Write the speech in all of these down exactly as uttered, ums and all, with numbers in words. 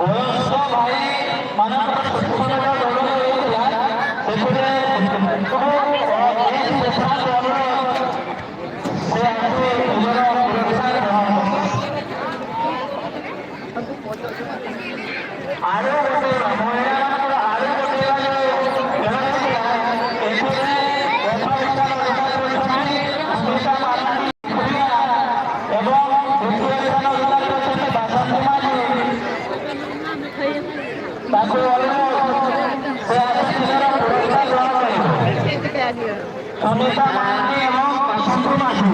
ବୟସ୍କ ଭାଇ ମାନଙ୍କର ସୁସ୍ଥ ଦୌଡ଼ ହେଇଥିଲା, ସେଥିରେ ସବୁ ଏସ୍ ଶେଷା ଦଳର ସେ ଆସି ନିଜର ପୁରସ୍କାର ଗ୍ରହଣ କଲେ। ଆଳୁ ଗୋଟେ ମହିଳାମାନଙ୍କର ଆଳୁ ଗୋଟେ ଯୋଉ ଖେଳ ଥିଲା, ଏଥିରେ ରେଫା ବିଶାଲ ଅଭିଯୋଗ କରିଛନ୍ତି, ସୁମିତା ମାର୍ଣ୍ଡି ଏବଂ ଦ୍ୱିତୀୟ ସ୍ଥାନ ଅଭିଯୋଗ କରିଛନ୍ତି ବାସନ୍ତୀ ମାଝୀ। ତାକୁ ଅନୁରୋଧ, ସେ ଆସି ନିଜର ପୁରସ୍କାର ଗ୍ରହଣ କରିବେ। ସୁମିତା ମାର୍ଣ୍ଡି ଏବଂ ବାସନ୍ତୀ ମାଝୀ।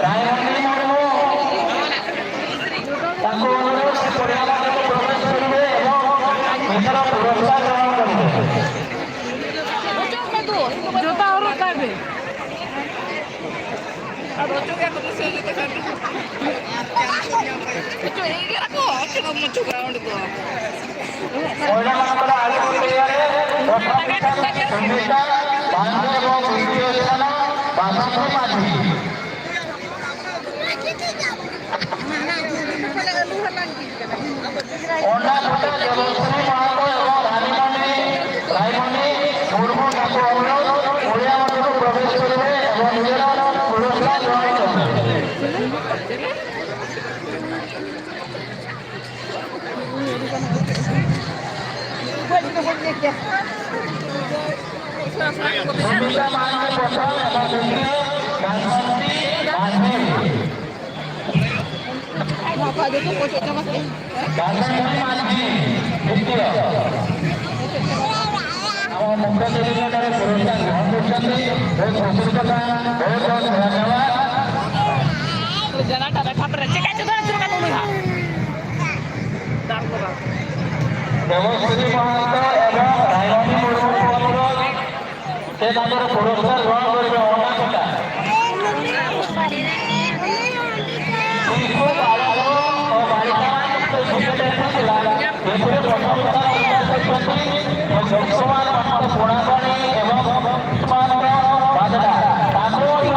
ରାୟମଣି ମୁର୍ମୁ ତାଙ୍କୁ ଅନୁରୋଧ, ସେ ପଡ଼ିଆ ମଧ୍ୟକୁ ପ୍ରବେଶ କରିବେ ଏବଂ ନିଜର ପୁରସ୍କାର ଗ୍ରହଣ କରିବେ। ଜୋତା ହରକ କରିବେ। ମହିଳାମାନଙ୍କର ଆଳୁ ପଡ଼ିଆରେ ପ୍ରଥମ ସ୍ଥାନ ସୁମିତା ପାଣ୍ଡେ ଏବଂ ଦ୍ୱିତୀୟ ସ୍ଥାନ ବାସନ୍ତ ମାଝୀ। ଅଣ୍ଡା ଫଟା ଦେବଶ୍ରୀ ମହାନ୍ତ ଏବଂ ରାନୀମଣି, ରାଇମଣି ମୁର୍ମୁ ତାଙ୍କୁ ଅନୁରୋଧ, ପଡ଼ିଆ ମଧ୍ୟକୁ ପ୍ରବେଶ କରିବେ ଏବଂ ନିଜର ପୁରସ୍କାର ଗ୍ରହଣ କରିବେ। ସୁମିତା ମହାନ୍ତି ପ୍ରଥମ ଏବଂ ଦ୍ୱିତୀୟ, ବାସନ୍ତୀ ମାଝୀ। ବାସନ୍ତୀ ମାଝୀ ଦ୍ୱିତୀୟ। ଆମ ମୁଖ୍ୟ ଅତିଥିଙ୍କଠାରୁ ପୁରସ୍କାର ଗ୍ରହଣ କରୁଛନ୍ତି। ᱵᱚᱦᱩᱛ ᱠᱩᱥᱤ ᱠᱟᱛᱷᱟ, ᱵᱚᱦᱩᱛ ᱵᱚᱦᱩᱛ ᱫᱷᱚᱱᱭᱚᱵᱟᱫ᱾ ᱡᱟᱱᱟᱴᱟ ᱨᱮ ᱴᱷᱟᱯ ᱨᱮ ᱪᱮᱠᱟ ᱪᱚ ᱫᱚ ᱟᱹᱪᱩᱨ ᱠᱟᱱ ᱩᱱᱤ ᱦᱟᱸᱜ᱾ ᱫᱟᱜ ᱠᱚ ᱵᱟᱝ᱾ ᱫᱮᱵᱚᱥᱨᱤ ᱢᱚᱦᱟᱱᱛᱚ ᱮᱵᱚᱝ ᱨᱟᱭᱢᱚᱱᱤ ᱢᱩᱨᱢᱩ ᱠᱚ ᱪᱮᱛᱟᱱ ᱨᱮ ᱯᱩᱨᱚᱥᱠᱟᱨ ᱜᱨᱚᱦᱚᱱ ᱠᱚᱨᱤᱵᱟ ᱚᱱᱟ ᱠᱟᱛᱷᱟ᱾ ଶିଶୁ, ବାଳକ ଓ ବାଳିକାମାନଙ୍କ ପାଇଁ ବିଶେଷ ଥିଲା। ଏଥିରେ ପ୍ରଥମ ସ୍ଥାନ ଅଧିକାର କରିଛନ୍ତି ଭକ୍ତିକୁମାର ମହାନ୍ତ ପୋଡ଼ାପାଣି ଏବଂ କୁମାର ବାଦଲା। ତାଙ୍କୁ ମଧ୍ୟ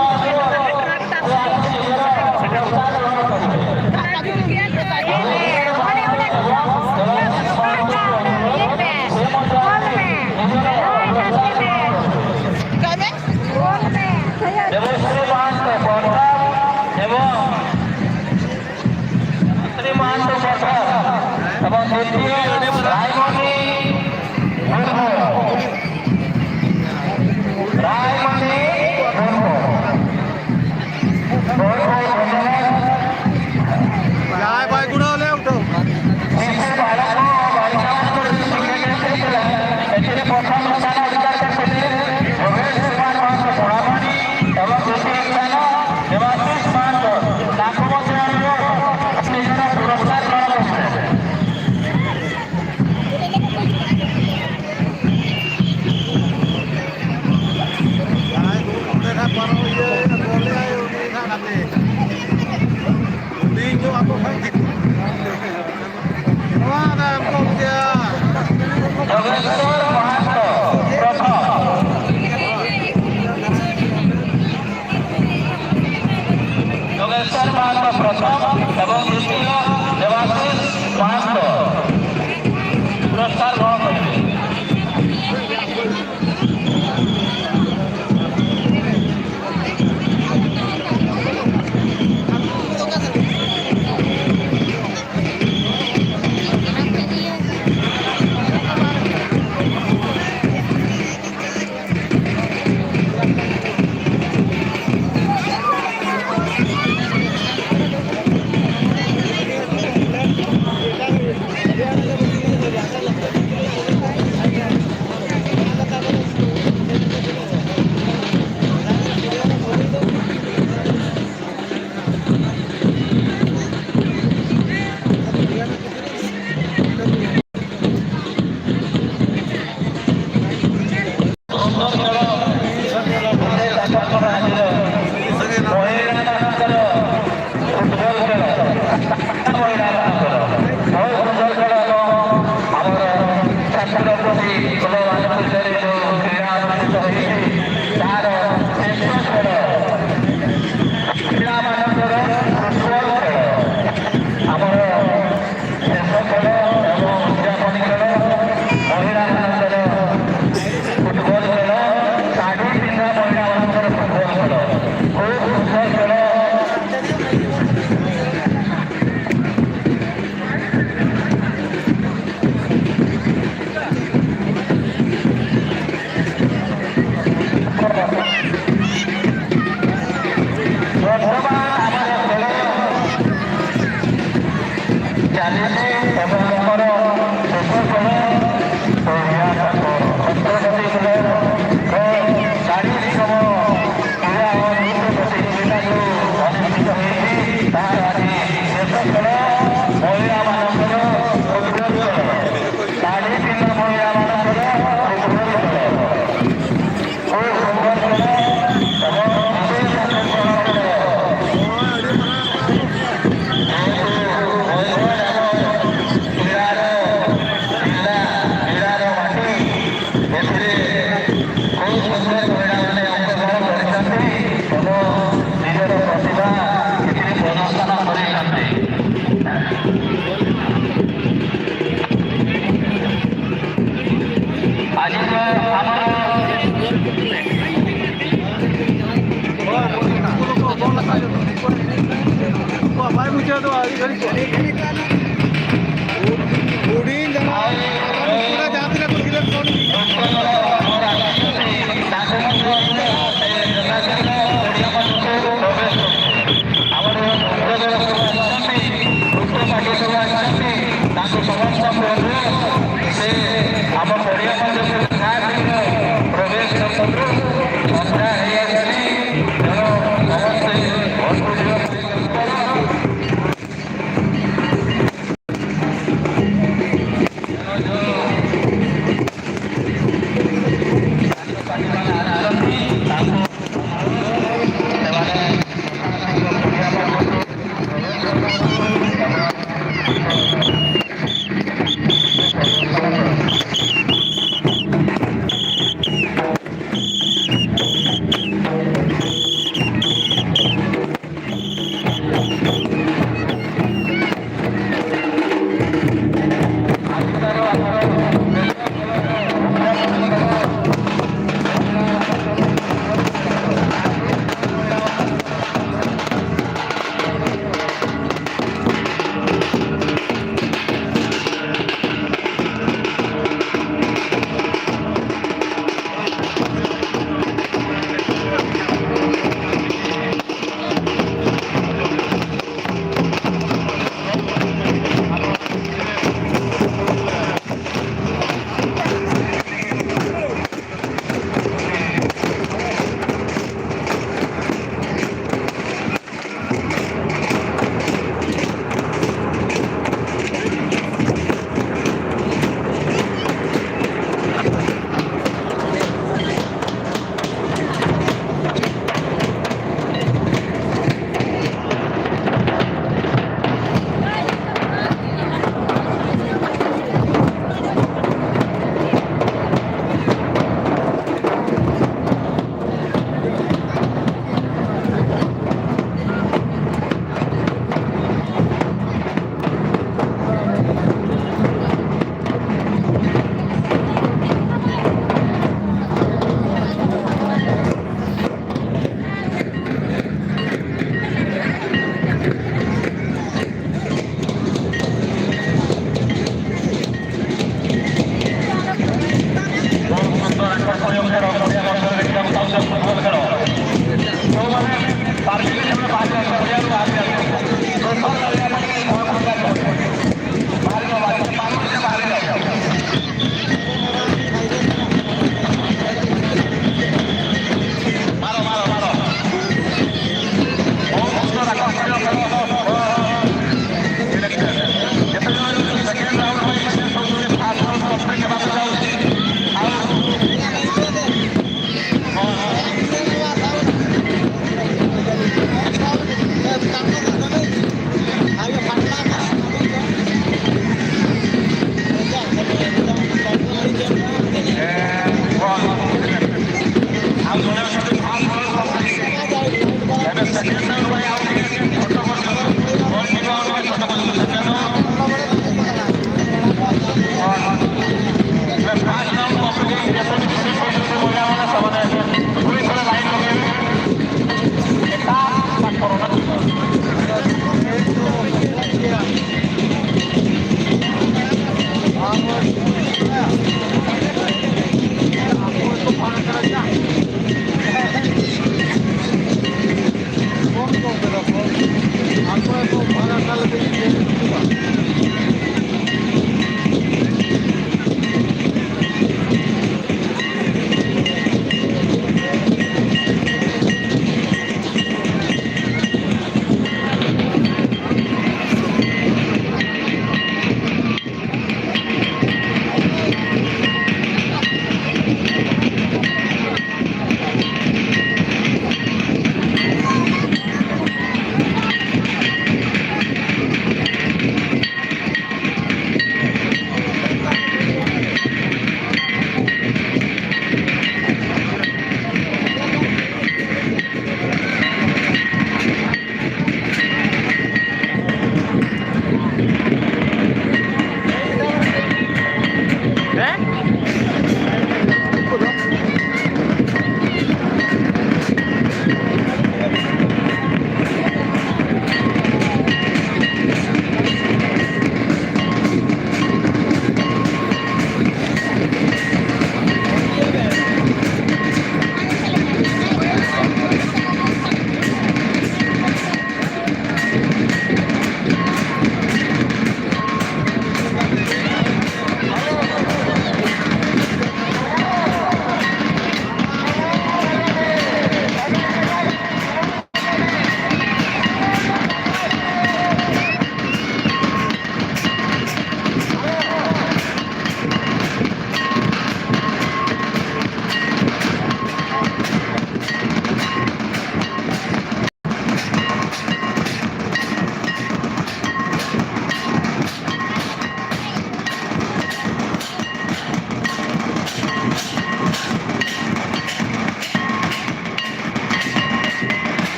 ସେ ଆସି ନିଜର ପୁରସ୍କାର ଗ୍ରହଣ କରିବେ। ଦେବଶ୍ରୀ ମହାନ୍ତ ପ୍ରଥମ ଏବଂ ଶ୍ରୀ ମହାନ୍ତ ପ୍ରଥମ ଏବଂ ଦ୍ୱିତୀୟ ରାୟମଣି ମୁର୍ମୁ। ରାୟମଣି ମୁର୍ମୁ। ବହୁତ ବହୁତ ଧନ୍ୟବାଦ। ᱡᱟᱦᱟᱸᱭ ᱵᱟᱭ ᱜᱩᱲᱟᱹᱣ ᱞᱮ ᱩᱴᱷᱟᱹᱣ᱾ ᱥᱤᱥᱩ ᱵᱟᱞᱚᱠ ᱠᱚ ᱵᱟᱞᱤᱠᱟ ᱢᱟᱱᱠᱚ ᱡᱩᱫᱤ ᱥᱤᱠᱷᱱᱟᱹᱛ ᱮᱢ ᱪᱮᱫ ᱠᱮᱫᱟ, ᱮᱠᱪᱩᱭᱮᱞᱤ ᱯᱨᱚᱛᱷᱚᱢ ᱥᱛᱷᱟᱱ ᱚᱫᱷᱤᱠᱟᱨ ᱠᱚ ᱥᱤᱫᱷᱩ ᱨᱚᱢᱮᱥ ᱠᱩᱢᱟᱨ ᱢᱟᱱᱠᱚ ᱥᱚᱲᱟᱢᱟᱱᱤ ᱮᱵᱚᱝ ᱫᱤᱛᱤᱭᱚ ᱥᱛᱷᱟᱱ ᱫᱮᱵᱟᱥᱤᱥ ᱢᱟᱱᱠᱚ, ᱛᱟᱠᱚ ᱢᱚᱫᱽᱫᱷᱮ ᱨᱮ ᱱᱤᱡᱮᱨᱟᱜ ᱯᱩᱨᱚᱥᱠᱟᱨ ᱱᱚᱣᱟ ᱠᱚ ᱥᱮ᱾ ᱡᱟᱦᱟᱸᱭ ᱠᱚ ᱚᱸᱰᱮ ᱱᱟᱜ ᱯᱟᱨᱚᱢ ᱤᱭᱟᱹ ᱵᱚᱞᱮ ᱟᱭ ᱩᱱᱤ ᱱᱟᱜ ᱜᱟᱛᱮ᱾ ᱦᱩᱰᱤᱧ ᱧᱚᱜ ᱟᱠᱚ ᱠᱷᱟᱱ ᱴᱷᱤᱠ᱾ ᱱᱚᱣᱟ ᱫᱚ ᱮᱢ ᱠᱚᱜ ᱜᱮᱭᱟ᱾ ᱡᱚᱜᱮᱥᱣᱚᱨ ᱢᱟᱦᱟᱱᱛᱚ ᱯᱨᱚᱛᱷᱚᱢ᱾ ᱡᱚᱜᱮᱥᱣᱚᱨ ᱢᱟᱦᱟᱱᱛᱚ ᱯᱨᱚᱛᱷᱚᱢ ᱮᱵᱚᱝ ᱫᱤᱛᱤᱭᱚ ᱫᱮᱵᱟᱥᱤᱥ ᱢᱟᱦᱟᱱᱛᱚ ᱯᱩᱨᱚᱥᱠᱟᱨ ᱜᱨᱚᱦᱚᱱ ᱠᱚᱨᱤᱵᱮ᱾ ତାର ଶେଷ ଖେଳ ପିଲାମାନଙ୍କର ଫୁଟବଲ ଖେଳ। ଆମର ଶେଷ ଖେଳ ଏବଂ ଉଦ୍ଯାପନୀ ଖେଳ, ମହିଳାମାନଙ୍କର ଫୁଟବଲ ଖେଳ, ଶାଢ଼ୀ ପିନ୍ଧା ମହିଳାମାନଙ୍କର ଫୁଟବଲ ଖେଳ। ଖୁବ୍ ସୁନ୍ଦର